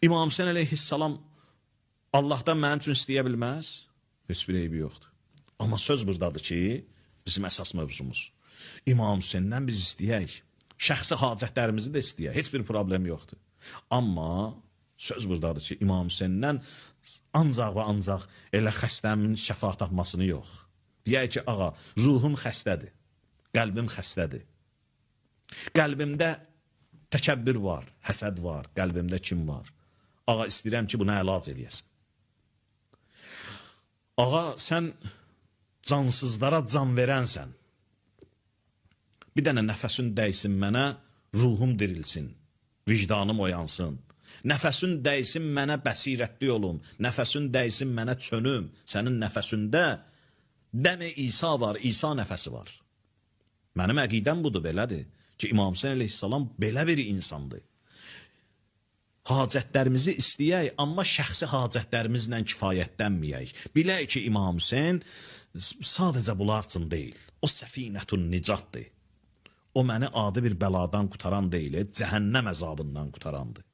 İmam Hüseyin əleyhissalam Allahdan mənim üçün istəyə bilməz? Heç bir eybi yoxdur. Amma söz buradadır ki, bizim əsas mövzumuz. İmam Hüseyndən biz istəyək. Şəxsi hacətlərimizi də istəyək. Heç bir problem yoxdur. Amma söz buradadır ki, İmam Hüseyndən ancaq və ancaq elə xəstəmin şəfa tapmasını yox. Deyək ki, ağa, ruhum xəstədir, qəlbim xəstədir. Qəlbimdə təkəbbür var, həsəd var, qəlbimdə kim var? Ağa, istəyirəm ki, buna əlac eləyəsin. Ağa, sən cansızlara can verənsən. Bir dənə nəfəsin dəysin mənə, ruhum dirilsin, vicdanım oyansın. Nəfəsin dəysin mənə, bəsirətli olum. Nəfəsin dəysin mənə, çönüm. Sənin nəfəsində dəmi İsa var, İsa nəfəsi var. Mənim əqidəm budur, belədir ki, İmam Hüseyin əleyhissalam belə bir insandır. Hacətlərimizi istəyək, amma şəxsi hacətlərimizlə kifayətlənməyək. Bilək ki, İmam Hüseyin sadəcə bunlar üçün deyil. O səfinətun nicatdır. O məni adi bir bəladan qutaran deyil, cəhənnəm əzabından qutarandır.